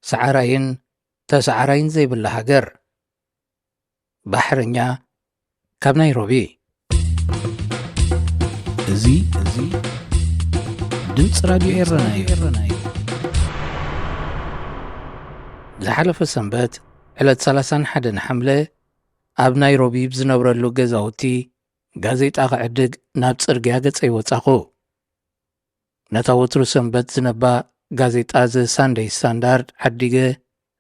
ሰዓራይን ተሰዓራይን ዘይብላ ሃገር። ባሕርኛ ካብ ናይሮቢ። እዚ እዚ ድምፂ ራድዮ ኤረና እዩ። ዝሓለፈ ሰንበት ዕለት ሰላሳን ሓደን ሓምለ ኣብ ናይሮቢ ብዝነብረሉ ገዛውቲ ጋዜጣ ክዕድግ ናብ ጽርግያ ገጸይ ወጻኹ። ነታ ወትሩ ሰንበት ዝነባ ጋዜጣ ዘ ሳንደይ ስታንዳርድ ዓዲገ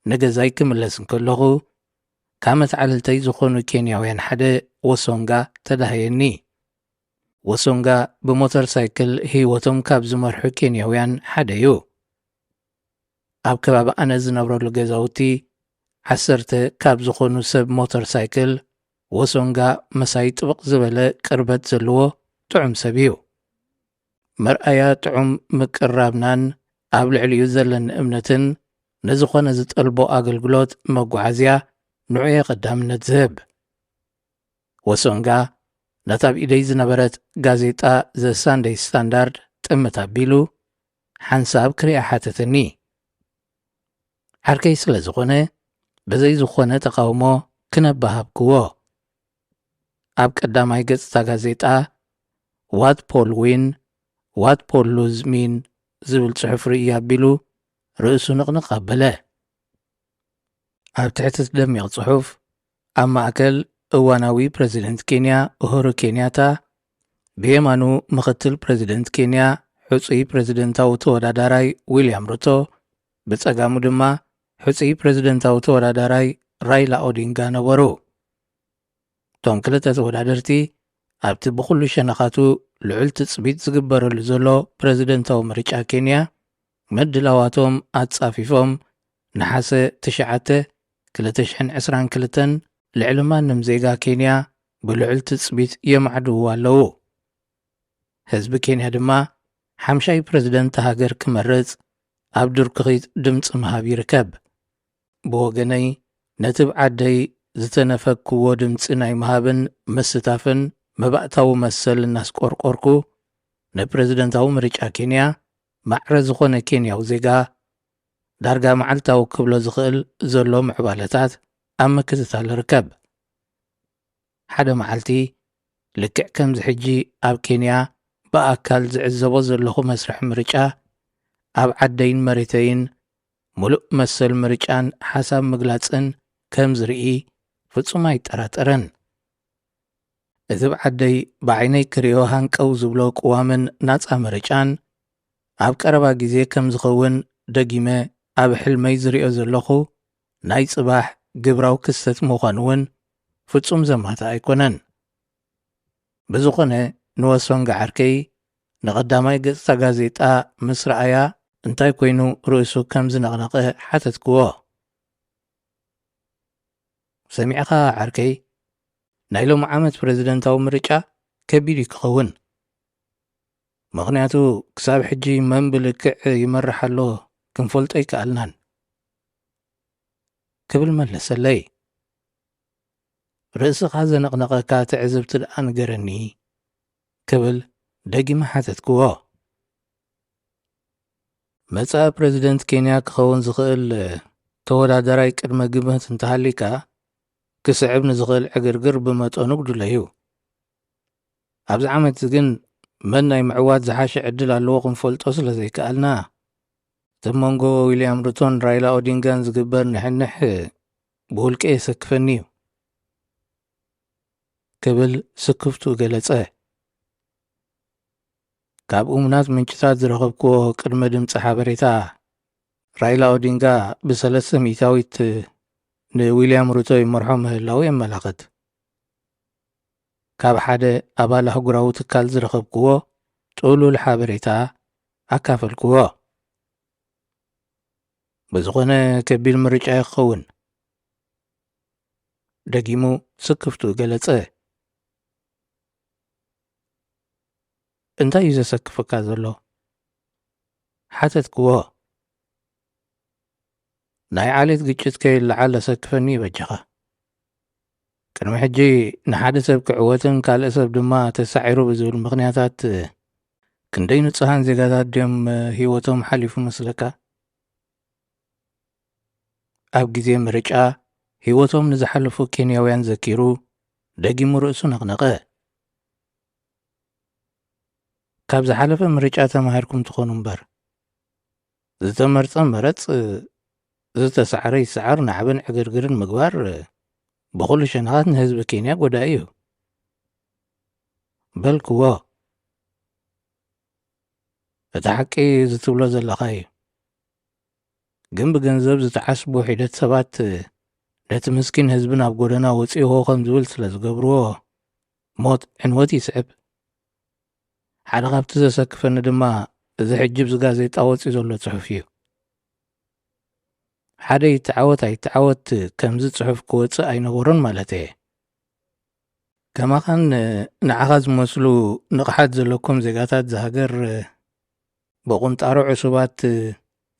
ንገዛይ ክምለስ እንከለኹ፣ ካብ መትዓልልተይ ዝኾኑ ኬንያውያን ሓደ ወሶንጋ ተዳህየኒ። ወሶንጋ ብሞተር ሳይክል ህይወቶም ካብ ዝመርሑ ኬንያውያን ሓደ እዩ። ኣብ ከባቢ ኣነ ዝነብረሉ ገዛውቲ ዓሰርተ ካብ ዝኾኑ ሰብ ሞተር ሳይክል ወሶንጋ ምሳይ ጥብቕ ዝበለ ቅርበት ዘለዎ ጥዑም ሰብ እዩ። መርኣያ ጥዑም ምቅርራብናን ኣብ ልዕሊኡ ዘለኒ እምነትን ንዝኾነ ዝጠልቦ ኣገልግሎት መጓዓዝያ ንዑ እየ ቀዳምነት ዝህብ። ወሶንጋ ነታ ኣብ ኢደይ ዝነበረት ጋዜጣ ዘ ሳንደይ ስታንዳርድ ጥምት ኣቢሉ ሓንሳብ ክሪኣ ሓተተኒ። ዓርከይ ስለ ዝኾነ ብዘይ ዝኾነ ተቓውሞ ክነባሃብክዎ። ኣብ ቀዳማይ ገጽታ ጋዜጣ ዋት ፖል ዊን ዋት ፖል ሉዝ ሚን ዝብል ጽሑፍ ርእይ ኣቢሉ ርእሱ ንቕንቕ ኣበለ። ኣብ ትሕቲ እቲ ደሚቕ ጽሑፍ ኣብ ማእከል እዋናዊ ፕረዚደንት ኬንያ ኡሁሩ ኬንያታ፣ ብየማኑ ምኽትል ፕረዚደንት ኬንያ ሕጹይ ፕረዚደንታዊ ተወዳዳራይ ዊልያም ሩቶ፣ ብጸጋሙ ድማ ሕጹይ ፕረዚደንታዊ ተወዳዳራይ ራይላ ኦዲንጋ ነበሩ። እቶም ክልተ ተወዳደርቲ ኣብቲ ብኹሉ ሸነኻቱ ልዑል ትጽቢት ዝግበረሉ ዘሎ ፕረዚደንታዊ ምርጫ ኬንያ ምድላዋቶም ኣጻፊፎም ነሓሰ ትሽዓተ ክልተ ሽሕን ዕስራን ክልተን ልዕሊ ማንም ዜጋ ኬንያ ብልዑል ትጽቢት የማዕድውዎ ኣለዉ። ህዝቢ ኬንያ ድማ ሓምሻይ ፕረዚደንት ሃገር ክመርጽ ኣብ ድርኩኺት ድምጺ ምሃብ ይርከብ። ብወገነይ ነቲ ብ ዓደይ ዝተነፈግክዎ ድምጺ ናይ ምሃብን ምስታፍን መባእታዊ መሰል እናስቆርቆርኩ ንፕረዚደንታዊ ምርጫ ኬንያ ማዕረ ዝኾነ ኬንያዊ ዜጋ ዳርጋ መዓልታዊ ክብሎ ዝኽእል ዘሎ ምዕባለታት ኣብ ምክትታል እርከብ። ሓደ መዓልቲ ልክዕ ከምዚ ሕጂ ኣብ ኬንያ ብኣካል ዝዕዘቦ ዘለኹ መስርሕ ምርጫ ኣብ ዓደይን መሬተይን ምሉእ መሰል ምርጫን ሓሳብ ምግላጽን ከም ዝርኢ ፍጹም ኣይጠራጠረን። እዚ ብ ዓደይ ብዓይነይ ክርእዮ ሃንቀው ዝብሎ ቅዋምን ናጻ ምርጫን ኣብ ቀረባ ግዜ ከም ዝኸውን ደጊመ ኣብ ሕልመይ ዝርእዮ ዘለኹ ናይ ጽባሕ ግብራዊ ክስተት ምዃኑ እውን ፍጹም ዘማትእ ኣይኮነን። ብዝኾነ ንወሶንጋ ዓርከይ ንቐዳማይ ገጽታ ጋዜጣ ምስ ረኣያ እንታይ ኮይኑ ርእሱ ከም ዝነቕነቐ ሓተትክዎ። ሰሚዕኻ ዓርከይ፣ ናይ ሎሚ ዓመት ፕረዚደንታዊ ምርጫ ከቢድ እዩ ክኸውን። ምኽንያቱ ክሳብ ሕጂ መን ብልክዕ ይመርሕ ኣሎ ክንፈልጦ ኣይከኣልናን ክብል መለሰለይ። ርእስኻ ዘነቕነቐካ ትዕዝብቲ ደኣ ንገረኒ ክብል ደጊመ ሓተትክዎ። መጻኢ ፕረዚደንት ኬንያ ክኸውን ዝኽእል ተወዳዳራይ ቅድመ ግምት እንተሃሊካ ክስዕብ ንዝኽእል ዕግርግር ብመጠኑ ግዱለ እዩ። ኣብዚ ዓመት ግን መን ናይ ምዕዋት ዝሓሸ ዕድል ኣለዎ ክንፈልጦ ስለ ዘይከኣልና እቲ መንጎ ዊልያም ሩቶን ራይላ ኦዲንጋን ዝግበር ንሕንሕ ብውልቀ የሰክፈኒ እዩ ክብል ስክፍቱ ገለጸ። ካብ እሙናት ምንጭታት ዝረኸብክዎ ቅድመ ድምፂ ሓበሬታ ራይላ ኦዲንጋ ብሰለስተ ሚእታዊት ንዊልያም ሩቶ ይመርሖ ምህላው የመላኽት። ካብ ሓደ ኣባል ኣህጉራዊ ትካል ዝረኸብክዎ ጥሉል ሓበሬታ ኣካፈልክዎ። ብዝኾነ ከቢድ ምርጫ ይኸውን። ደጊሙ ስክፍቱ ገለጸ። እንታይ እዩ ዘሰክፈካ ዘሎ? ሓተትክዎ። ናይ ዓሌት ግጭት ከይለዓል ኣሰክፈኒ እዩ በጃኻ። ቅድሚ ሕጂ ንሓደ ሰብ ክዕወትን ካልእ ሰብ ድማ ተሳዒሩ ብዝብል ምኽንያታት ክንደይ ንጹሃን ዜጋታት ድዮም ህይወቶም ሓሊፉ መስለካ? ኣብ ግዜ ምርጫ ህይወቶም ንዝሓለፉ ኬንያውያን ዘኪሩ ደጊሙ ርእሱ ነቕነቐ። ካብ ዝሓለፈ ምርጫ ተማሂርኩም ትኾኑ እምበር፣ ዝተመርጸ መረጽ፣ ዝተሳዕረ ይሰዓር፣ ናዕብን ዕግርግርን ምግባር ብኹሉ ሸነኻት ንህዝቢ ኬንያ ጎዳኢ እዩ። በልክዎ፣ እቲ ሓቂ እዚ ትብሎ ዘለኻ እዩ። ግን ብገንዘብ ዝተዓስቡ ሒደት ሰባት ነቲ ምስኪን ህዝቢ ናብ ጎደና ወጺእዎ ከም ዝብል ስለ ዝገብርዎ፣ ሞት ዕንወት ይስዕብ። ሓደ ካብቲ ዘሰክፈኒ ድማ እዚ ሕጂ ኣብዚ ጋዜጣ ወጺኡ ዘሎ ጽሑፍ እዩ። ሓደ ይተዓወት ኣይተዓወት ከምዚ ጽሑፍ ክወጽእ ኣይነበሮን ማለት እየ። ከማኻን ንዓኻ ዝመስሉ ንቕሓት ዘለኩም ዜጋታት እዛ ሃገር ብቑንጣሮ ዕሱባት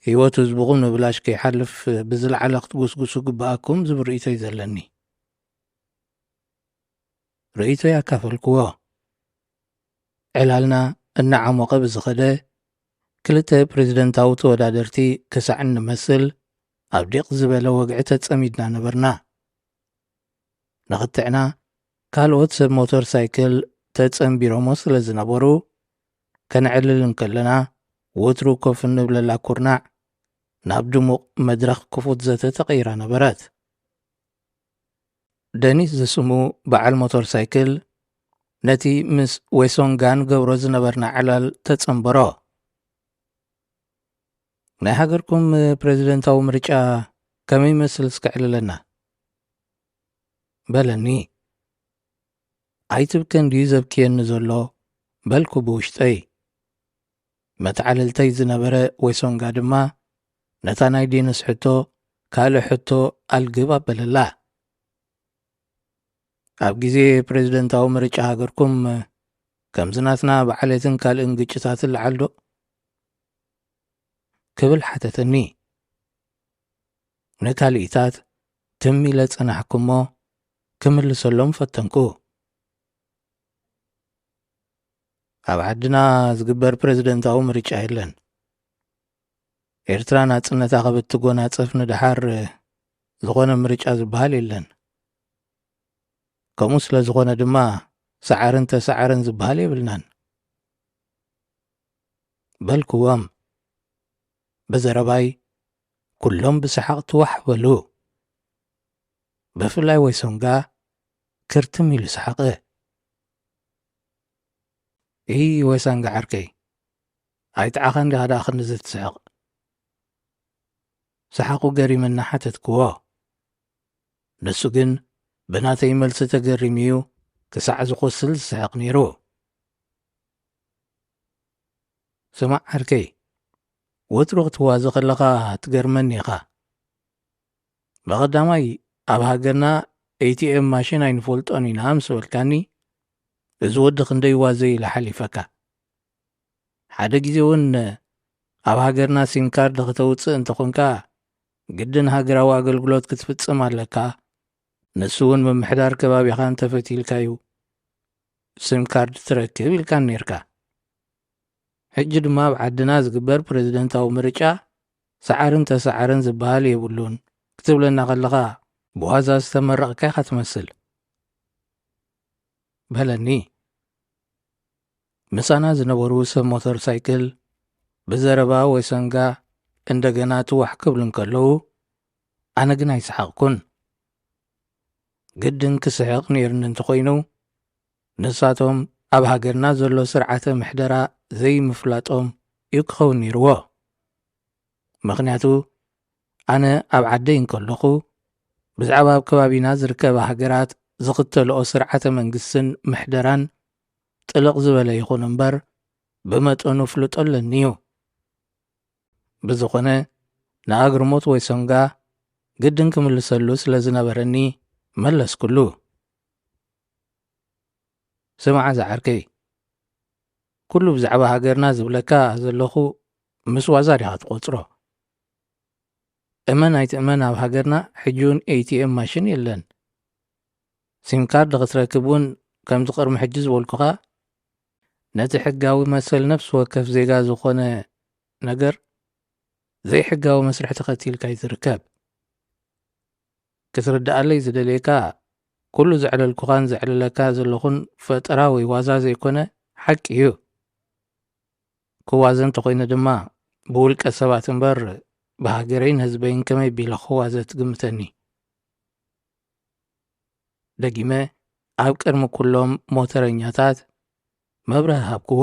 ህይወት ህዝብኹም ንብላሽ ከይሓልፍ ብዝለዓለ ክትጉስጉሱ ግብኣኩም ዝብል ርእይቶ እዩ ዘለኒ። ርእይቶይ ኣካፈልክዎ። ዕላልና እናዓሞቐ ብዝኸደ፣ ክልተ ፕሬዝደንታዊ ተወዳደርቲ ክሳዕ እንመስል ኣብ ዲቕ ዝበለ ወግዒ ተጸሚድና ነበርና። ንኽትዕና ካልኦት ሰብ ሞተር ሳይክል ተጸንቢሮሞ ስለ ዝነበሩ፣ ከነዕልል እንከለና ወትሩ ኮፍ እንብለላ ኩርናዕ ናብ ድሙቕ መድረኽ ክፉት ዘተ ተቐይራ ነበረት። ደኒስ ዝስሙ በዓል ሞተር ሳይክል ነቲ ምስ ዌሶንጋ ንገብሮ ዝነበርና ዕላል ተጸንበሮ። "ናይ ሃገርኩም ፕሬዝደንታዊ ምርጫ ከመይ ይመስል እስከ ዕልለና?" በለኒ። "ኣይትብከ እንድዩ ዘብክየኒ ዘሎ" በልኩ ብውሽጠይ። መተዓልልተይ ዝነበረ ዌሶንጋ ድማ ነታ ናይ ዴኒስ ሕቶ ካልእ ሕቶ ኣልግብ ኣበለላ። "ኣብ ግዜ ፕሬዝደንታዊ ምርጫ ሃገርኩም ከምዚ ናትና ብዓሌትን ካልእን ግጭታት ይለዓል ዶ?" ክብል ሓተተኒ። ንካልኢታት ትም ኢለ ጸናሕኩ እሞ ክምልሰሎም ፈተንኩ። "ኣብ ዓድና ዝግበር ፕሬዝደንታዊ ምርጫ የለን። ኤርትራ ናጽነታ ካብ እትጎናጸፍ ንደሓር ዝኾነ ምርጫ ዝበሃል የለን። ከምኡ ስለ ዝኾነ ድማ ሰዓርን ተሰዓርን ዝበሃል የብልናን" በልክዎም። ብዘረባይ ኩሎም ብሰሓቕ ትዋሕ በሉ። ብፍላይ ወይሶንጋ ክርትም ኢሉ ሰሓቐ። "እይ ወይሳንጋ ዓርከይ፣ ኣይጠዓኻን ዲኻ ደኣ ክንድዚ ትስሕቕ?" ሰሓቑ ገሪመና ሓተትክዎ። ንሱ ግን ብናተይ መልሲ ተገሪሙ እዩ ክሳዕ ዝቖስል ዝስሕቕ ነይሩ። "ስማዕ ዓርከይ፣ ወትሩ ክትዋዘ ከለኻ ትገርመኒ ኢኻ። ብቐዳማይ ኣብ ሃገርና ኤ ቲ ኤም ማሽን ኣይንፈልጦን ኢና ምስ በልካኒ፣ እዚ ወዲ ክንደይ ዋዘ ኢለ ሓሊፈካ። ሓደ ግዜ እውን ኣብ ሃገርና ሲም ካርድ ከተውፅእ እንተኾንካ ግድን ሃገራዊ ኣገልግሎት ክትፍፅም ኣለካ። ንሱ እውን ምምሕዳር ከባቢኻ እንተፈትይልካ እዩ ሲም ካርድ ትረክብ ኢልካን ነይርካ። ሕጂ ድማ ኣብ ዓድና ዝግበር ፕሬዝደንታዊ ምርጫ ሰዓርን ተሰዓርን ዝበሃል የብሉን ክትብለና ከለኻ ብዋዛ ዝተመረቕካ ኢኻ ትመስል" በለኒ። ምሳና ዝነበሩ ሰብ ሞተር ሳይክል ብዘረባ ወይ ሰንጋ እንደገና ትዋሕ ክብሉ እንከለዉ፣ ኣነ ግን ኣይሰሓቕኩን። ግድን ክስሕቕ ነይሩኒ እንተኾይኑ፣ ንሳቶም ኣብ ሃገርና ዘሎ ስርዓተ ምሕደራ ዘይምፍላጦም እዩ ክኸውን ነይርዎ። ምኽንያቱ፣ ኣነ ኣብ ዓደይ እንከለኹ፣ ብዛዕባ ኣብ ከባቢና ዝርከባ ሃገራት ዝኽተልኦ ስርዓተ መንግስትን ምሕደራን ጥልቕ ዝበለ ይኹን እምበር፣ ብመጠኑ ፍልጦ ኣለኒ እዩ። ብዝኾነ፣ ንኣግርሞት ወይ ሰንጋ ግድን ክምልሰሉ ስለ ዝነበረኒ፣ መለስኩሉ። ስማዕ ዝዓርከይ፣ ኩሉ ብዛዕባ ሃገርና ዝብለካ ዘለኹ ምስ ዋዛ ዲኻ ትቖጽሮ? እመን ኣይትእመን፣ ኣብ ሃገርና ሕጂ እውን ኤ ቲ ኤም ማሽን የለን። ሲም ካርድ ክትረክብ እውን ከምቲ ቅድሚ ሕጂ ዝበልኩኻ፣ ነቲ ሕጋዊ መሰል ነፍሲ ወከፍ ዜጋ ዝኾነ ነገር ዘይሕጋዊ መስርሕ ተኸቲልካ እዩ ዝርከብ። ክትርድኣለይ ዝደልየካ፣ ኩሉ ዘዕለልኩኻን ዘዕልለካ ዘለኹን ፈጠራ ወይ ዋዛ ዘይኮነ፣ ሓቂ እዩ። ክዋዘ እንተኾይነ ድማ፣ ብውልቀ ሰባት እምበር፣ ብሃገረይን ህዝበይን ከመይ ቢለ ክዋዘ ትግምተኒ? ደጊመ ኣብ ቅድሚ ኩሎም ሞተረኛታት መብርሂ ሃብክዎ።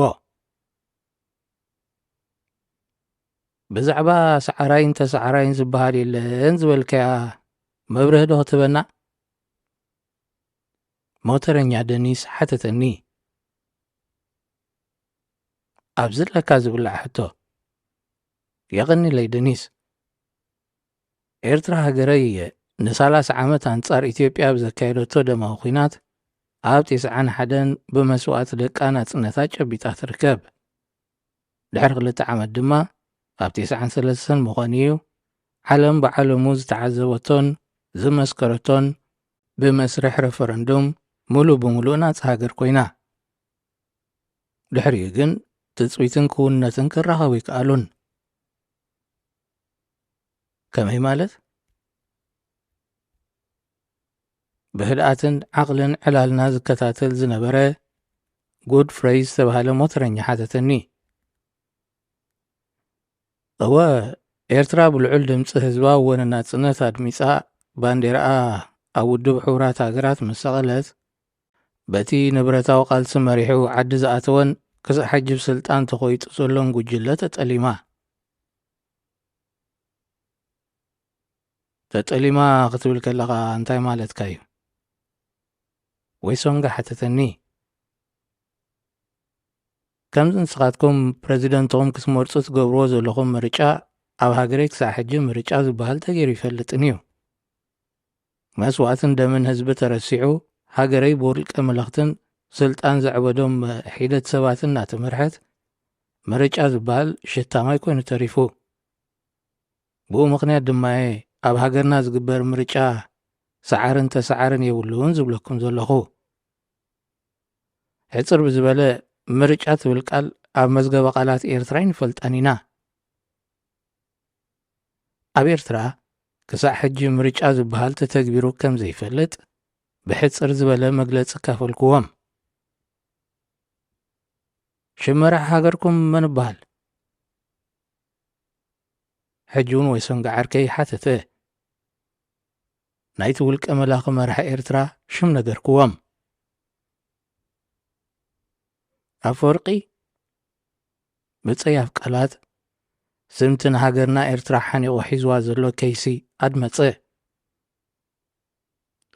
ብዛዕባ ሰዓራይን ተሰዓራይን ዝበሃል የለን ዝበልካያ መብርሂ ዶ ክትበና? ሞተረኛ ደኒስ ሓተተኒ። ኣብ ዝለካ ዝብላዕ ሕቶ። የቐኒለይ ደኒስ። ኤርትራ ሃገረይ ንሳላሳ ዓመት ኣንጻር ኢትዮጵያ ብዘካየደቶ ደማዊ ኲናት ኣብ ቴስዓን ሓደን ብመስዋእቲ ደቃ ናጽነታ ጨቢጣ ትርከብ። ድሕሪ ክልተ ዓመት ድማ ኣብ ቴስዓን ሰለስተን ምዃኑ እዩ፣ ዓለም ብዓለሙ ዝተዓዘበቶን ዝመስከረቶን ብመስርሕ ረፈረንዱም ሙሉ ብምሉእ ናጻ ሃገር ኮይና። ድሕሪኡ ግን ትጽቢትን ክውንነትን ክራኸቡ ይከኣሉን። ከመይ ማለት? ብህድኣትን ዓቕልን ዕላልና ዝከታተል ዝነበረ ጉድፍረይ ዝተባህለ ሞተረኛ ሓተተኒ። እወ፣ ኤርትራ ብልዑል ድምጺ ህዝባ ወነ ናጽነት ኣድሚጻ፣ ባንዴራኣ ኣብ ውድብ ሕቡራት ሃገራት ምስ ሰቐለት፣ በቲ ንብረታዊ ቃልሲ መሪሑ ዓዲ ዝኣተወን ክሳዕ ሕጂ ብስልጣን ተኾይጡ ዘሎን ጉጅለ ተጠሊማ። ተጠሊማ ክትብል ከለኻ እንታይ ማለትካ እዩ? ወይ ሶንጋ ሓተተኒ። ከምዚ ንስኻትኩም ፕረዚደንትኹም ክትመርጹ ትገብርዎ ዘለኹም ምርጫ፣ ኣብ ሃገረይ ክሳዕ ሕጂ ምርጫ ዝበሃል ተገይሩ ይፈልጥን እዩ። መስዋእትን ደምን ህዝቢ ተረሲዑ፣ ሃገረይ ብውልቀ መለኽትን ስልጣን ዘዕበዶም ሒደት ሰባትን እናተመርሐት፣ ምርጫ ዝበሃል ሽታ ማይ ኮይኑ ተሪፉ። ብኡ ምኽንያት ድማ እየ ኣብ ሃገርና ዝግበር ምርጫ ሰዓርን ተሰዓርን የብሉን ዝብለኩም ዘለኹ። ሕጽር ብዝበለ፣ ምርጫ ትብል ቃል ኣብ መዝገበ ቃላት ኤርትራ ኣይንፈልጣን ኢና። ኣብ ኤርትራ ክሳዕ ሕጂ ምርጫ ዝበሃል ተተግቢሩ ከም ዘይፈልጥ ብሕጽር ዝበለ መግለጺ ካፈልክዎም። ሽም መራሒ ሃገርኩም መን ይበሃል? ሕጂ እውን ወይሰንጋ ዓርከይ ሓተተ። ናይቲ ውልቀ መላኺ መራሒ ኤርትራ ሽም ነገርክዎም። ኣፈወርቂ ብጸያፍ ቃላት ስምቲ ንሃገርና ኤርትራ ሓኒቑ ሒዝዋ ዘሎ ከይሲ ኣድመጸ።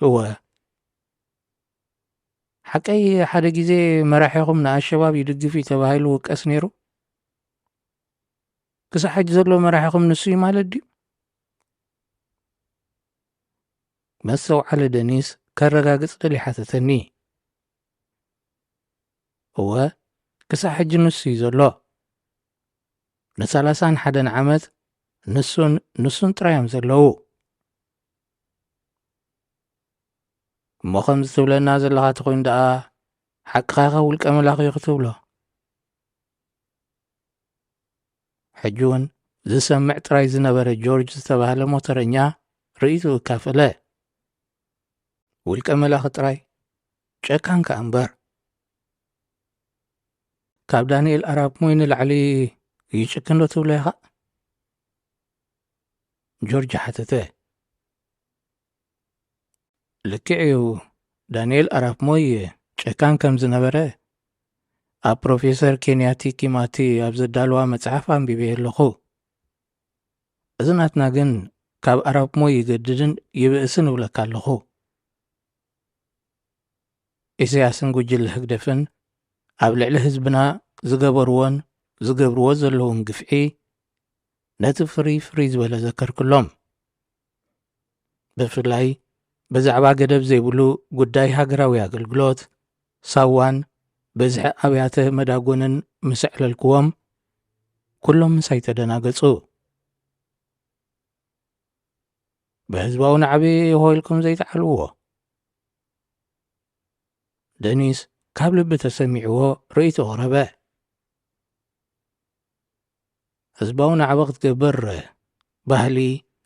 እወ፣ ሓቀይ ሓደ ግዜ መራሒኹም ንኣሸባብ ይድግፍ እዩ ተባሂሉ ውቀስ ነይሩ። ክሳብ ሕጂ ዘሎ መራሒኹም ንሱ እዩ ማለት ድዩ? መስተውዓሊ ደኒስ ከረጋግጽ ደልዩ ሓተተኒ። እወ፣ ክሳብ ሕጂ ንሱ እዩ ዘሎ። ንሳላሳን ሓደን ዓመት ንሱን፣ ንሱን ጥራይ እዮም ዘለዉ። እሞ ከምዚ ትብለና ዘለኻ ተኾይኑ ደኣ፣ ሓቅኻ ኢኻ ውልቀ መላኺ እዩ ክትብሎ። ሕጂ እውን ዝሰምዕ ጥራይ ዝነበረ ጆርጅ ዝተባህለ ሞተረኛ ርእይትኡ ኣካፈለ። ውልቀ መላኺ ጥራይ፣ ጨካን ከኣ እምበር። ካብ ዳንኤል ኣራፕ ሞይ ንላዕሊ ይጭክን ዶ ትብሎ ኢኻ? ጆርጅ ሓተተ። ልክዕ እዩ፣ ዳንኤል ኣራፕ ሞይ ጨካን ከም ዝነበረ ኣብ ፕሮፌሰር ኬንያቲ ኪማቲ ኣብ ዘዳለዋ መጽሓፍ ኣንቢበ ኣለኹ። እዚ ናትና ግን ካብ ኣራፕ ሞይ ይገድድን ይብእስን እብለካ ኣለኹ። ኢሳያስን ጉጅለ ህግደፍን ኣብ ልዕሊ ህዝብና ዝገበርዎን ዝገብርዎ ዘለውን ግፍዒ ነቲ ፍርይ ፍርይ ዝበለ ዘከርክሎም። ብፍላይ ብዛዕባ ገደብ ዘይብሉ ጉዳይ ሃገራዊ ኣገልግሎት፣ ሳዋን ብዝሒ ኣብያተ መዳጎንን ምስ ኣዕለልክዎም፣ ኩሎም ምሳይ ተደናገጹ። ብህዝባዊ ናዕቢ ኢኹ ኢልኩም ዘይትዓልዎ። ደኒስ ካብ ልቢ ተሰሚዕዎ ርእይቶ ኣቕረበ። ህዝባዊ ናዕቢ ክትገብር ባህሊ፣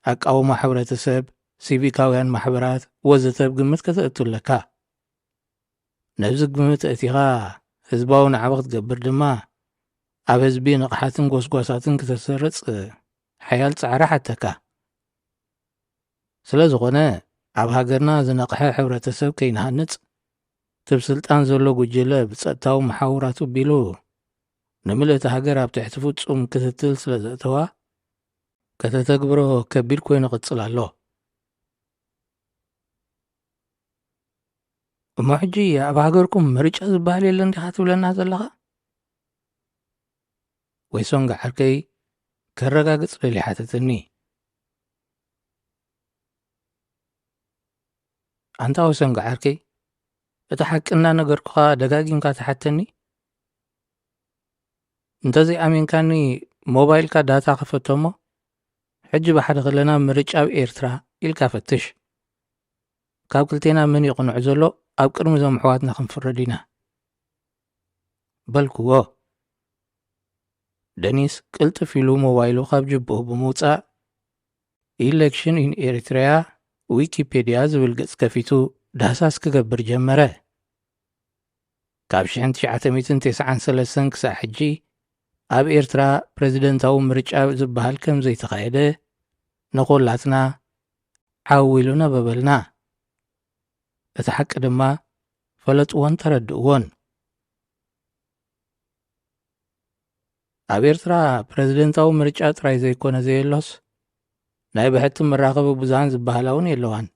ኣቃውማ ሕብረተሰብ፣ ሲቪካውያን ማሕበራት ወዘተ ኣብ ግምት ከተእቱ ኣለካ። ነብዚ ግምት ኣእቲኻ ህዝባዊ ናዕቢ ክትገብር ድማ ኣብ ህዝቢ ንቕሓትን ጎስጓሳትን ክተሰርጽ ሓያል ጻዕሪ ሓተካ። ስለ ዝኾነ ኣብ ሃገርና ዝነቕሐ ሕብረተሰብ ከይንሃንጽ፣ ትብ ስልጣን ዘሎ ጉጅለ ብጸጥታዊ መሓውራቱ ኣቢሉ ንምልእቲ ሃገር ኣብ ትሕቲ ፍጹም ክትትል ስለ ዘእተዋ፣ ከተተግብሮ ከቢድ ኮይኑ ይቕጽል ኣሎ። እሞ ሕጂ ኣብ ሃገርኩም ምርጫ ዝበሃል የለን ዲኻ ትብለና ዘለኻ? ወይሶንጋ ዓርከይ ከረጋግጽ ደልዩ ሓተተኒ። ኣንታ ወይሶንጋ ዓርከይ፣ እቲ ሓቂ እናነገርኩኻ ደጋጊምካ ትሓተኒ? እንተዘይኣሚንካኒ ሞባይልካ ዳታ ክፈቶ እሞ፣ ሕጂ ብሓደ ከለና ምርጫ ኣብ ኤርትራ ኢልካ ፈትሽ። ካብ ክልቴና መን እዩ ቅኑዕ ዘሎ ኣብ ቅድሚ እዞም ኣሕዋትና ክንፍረድ ኢና። በልክዎ። ደኒስ ቅልጥፍ ኢሉ ሞባይሉ ካብ ጅብኡ ብምውጻእ፣ ኢሌክሽን ኢን ኤሪትሪያ ዊኪፔድያ ዝብል ገጽ ከፊቱ ዳህሳስ ክገብር ጀመረ። ካብ ሽሕን ትሽዓተ ሚእትን ተስዓን ሰለስተን ክሳዕ ሕጂ ኣብ ኤርትራ ፕረዚደንታዊ ምርጫ ዝበሃል ከም ዘይተኻየደ ንኹላትና ዓው ኢሉ ነበበልና። እቲ ሓቂ ድማ ፈለጥዎን ተረድእዎን። ኣብ ኤርትራ ፕረዚደንታዊ ምርጫ ጥራይ ዘይኮነ ዘየሎስ፣ ናይ ብሕቲ መራኸቢ ብዙሃን ዝበሃላ እውን የለዋን።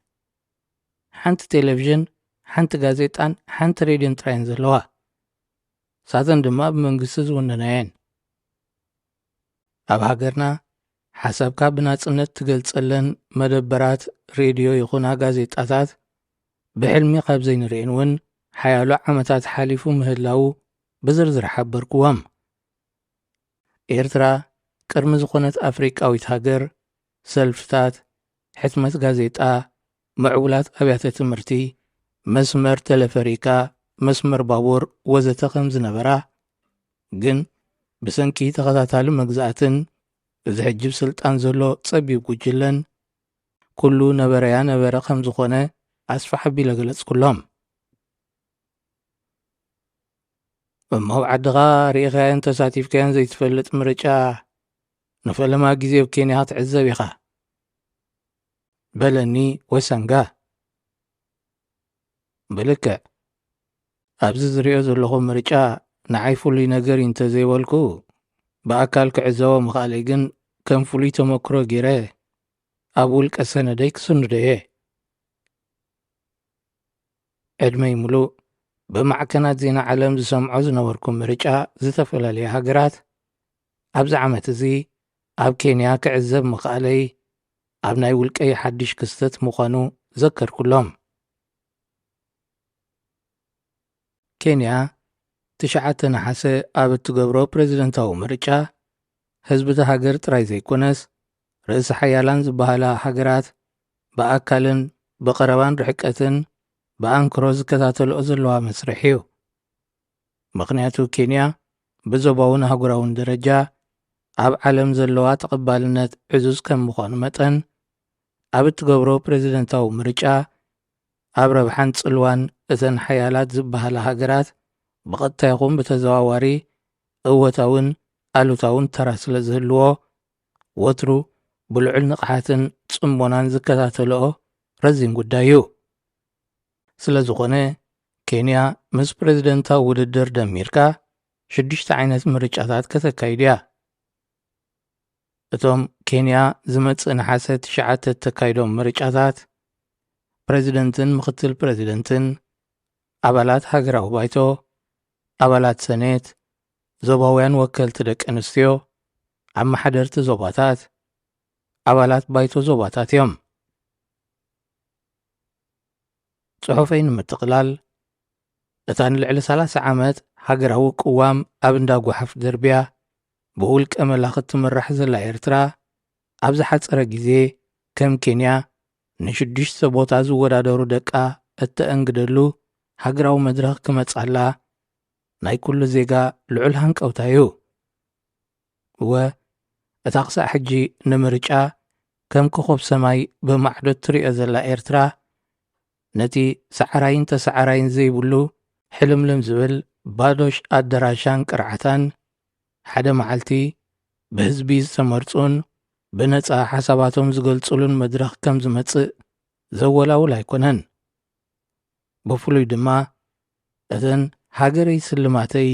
ሓንቲ ቴሌቪዥን፣ ሓንቲ ጋዜጣን ሓንቲ ሬድዮን ጥራየን ዘለዋ። ሳተን ድማ ብመንግስቲ ዝውነና እየን። ኣብ ሃገርና ሓሳብካ ብናጽነት ትገልጸለን መደበራት ሬድዮ ይኹና ጋዜጣታት ብሕልሚ ካብ ዘይንርእየን እውን ሓያሎ ዓመታት ሓሊፉ ምህላዉ ብዝርዝር ሓበርክዎም። ኤርትራ ቅድሚ ዝኾነት ኣፍሪቃዊት ሃገር፣ ሰልፍታት፣ ሕትመት ጋዜጣ፣ ምዕቡላት ኣብያተ ትምህርቲ፣ መስመር ተለፈሪካ፣ መስመር ባቡር ወዘተ ከም ዝነበራ፣ ግን ብሰንኪ ተኸታታሊ መግዛእትን እዚ ሕጂ ብስልጣን ዘሎ ጸቢብ ጉጅለን፣ ኩሉ ነበረያ ነበረ ከም ዝኾነ ኣስፋሕ ኣቢለ ገለጽኩሎም። እሞ ኣብ ዓድኻ ርኢኻዮን ተሳቲፍካዮን ዘይትፈልጥ ምርጫ ንፈለማ ግዜ ኣብ ኬንያ ክትዕዘብ ኢኻ፣ በለኒ ወሰንጋ። ብልክዕ፣ ኣብዚ ዝሪኦ ዘለኹ ምርጫ ንዓይ ፍሉይ ነገር እዩ እንተዘይበልኩ፣ ብኣካል ክዕዘቦ ምኽኣለይ ግን ከም ፍሉይ ተመክሮ ገይረ ኣብ ውልቀ ሰነደይ ክስንዶ እየ። ዕድመይ ምሉእ ብማዕከናት ዜና ዓለም ዝሰምዖ ዝነበርኩ ምርጫ ዝተፈላለያ ሃገራት፣ ኣብዚ ዓመት እዚ ኣብ ኬንያ ክዕዘብ ምኽኣለይ ኣብ ናይ ውልቀይ ሓድሽ ክስተት ምዃኑ ዘከርኩሎም። ኬንያ ትሽዓተ ነሓሰ ኣብ እትገብሮ ፕረዚደንታዊ ምርጫ፣ ህዝቢ እታ ሃገር ጥራይ ዘይኮነስ፣ ርእሰ ሓያላን ዝበሃላ ሃገራት ብኣካልን ብቐረባን ርሕቀትን ብኣንክሮ ዝከታተልኦ ዘለዋ መስርሕ እዩ። ምኽንያቱ ኬንያ ብዞባውን ኣህጉራውን ደረጃ ኣብ ዓለም ዘለዋ ተቐባልነት ዕዙዝ ከም ምዃኑ መጠን፣ ኣብ እትገብሮ ፕረዚደንታዊ ምርጫ ኣብ ረብሓን ጽልዋን እተን ሓያላት ዝበሃላ ሃገራት ብቐጥታ ይኹን ብተዘዋዋሪ እወታውን ኣሉታውን ተራ ስለ ዝህልዎ፣ ወትሩ ብልዑል ንቕሓትን ጽሞናን ዝከታተልኦ ረዚን ጉዳይ እዩ። ስለ ዝኾነ፣ ኬንያ ምስ ፕረዚደንታዊ ውድድር ደሚርካ ሽዱሽተ ዓይነት ምርጫታት ከተካይድ እያ። እቶም ኬንያ ዝመጽእ ነሓሰ ትሽዓተ እተካይዶም ምርጫታት፣ ፕረዚደንትን ምኽትል ፕረዚደንትን፣ ኣባላት ሃገራዊ ባይቶ፣ ኣባላት ሰኔት፣ ዞባውያን ወከልቲ ደቂ ኣንስትዮ፣ ኣመሓደርቲ ዞባታት፣ ኣባላት ባይቶ ዞባታት እዮም። ጽሑፈይ ንምጥቕላል፣ እታ ንልዕሊ ሰላሳ ዓመት ሃገራዊ ቅዋም ኣብ እንዳ ጓሓፍ ደርብያ፣ ብውልቀ መላኺ ትምራሕ ዘላ ኤርትራ፣ ኣብ ዝሓጸረ ግዜ ከም ኬንያ ንሽዱሽተ ቦታ ዝወዳደሩ ደቃ እተአንግደሉ ሃገራዊ መድረኽ ክመጻላ ናይ ኩሉ ዜጋ ልዑል ሃንቀውታ እዩ። እወ፣ እታ ክሳዕ ሕጂ ንምርጫ ከም ኮኾብ ሰማይ ብማዕዶ እትሪኦ ዘላ ኤርትራ፣ ነቲ ሰዓራይን ተሰዓራይን ዘይብሉ ሕልምልም ዝብል ባዶሽ ኣደራሻን ቅርዓታን፣ ሓደ መዓልቲ ብህዝቢ ዝተመርጹን ብነጻ ሓሳባቶም ዝገልጹሉን መድረኽ ከም ዝመጽእ ዘወላውል ኣይኮነን። ብፍሉይ ድማ፣ እተን ሃገረይ ስልማተይ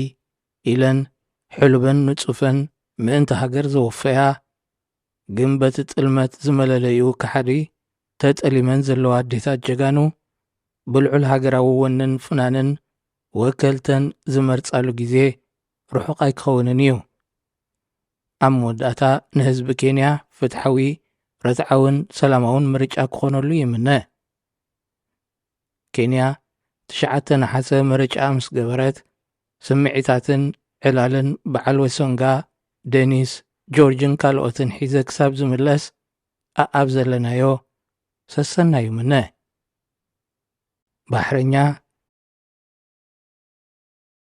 ኢለን ሕሉበን ንጹፈን ምእንቲ ሃገር ዘወፈያ፣ ግን በቲ ጥልመት ዝመለለዩ ከሓዲ ተጠሊመን ዘለዋ ኣዴታት ጀጋኑ፣ ብልዑል ሃገራዊ ወንን ፍናንን ወከልተን ዝመርጻሉ ግዜ ርሑቕ ኣይክኸውንን እዩ። ኣብ መወዳእታ፣ ንህዝቢ ኬንያ ፍትሓዊ፣ ርትዓውን ሰላማውን ምርጫ ክኾነሉ ይምነ። ኬንያ ትሽዓተ ነሓሰ ምርጫ ምስ ገበረት፣ ስምዒታትን ዕላልን በዓል ወሶንጋ፣ ደኒስ፣ ጆርጅን ካልኦትን ሒዘ ክሳብ ዝምለስ፣ ኣኣብ ዘለናዮ ሰሰና ይምነ። ባሕረኛ፣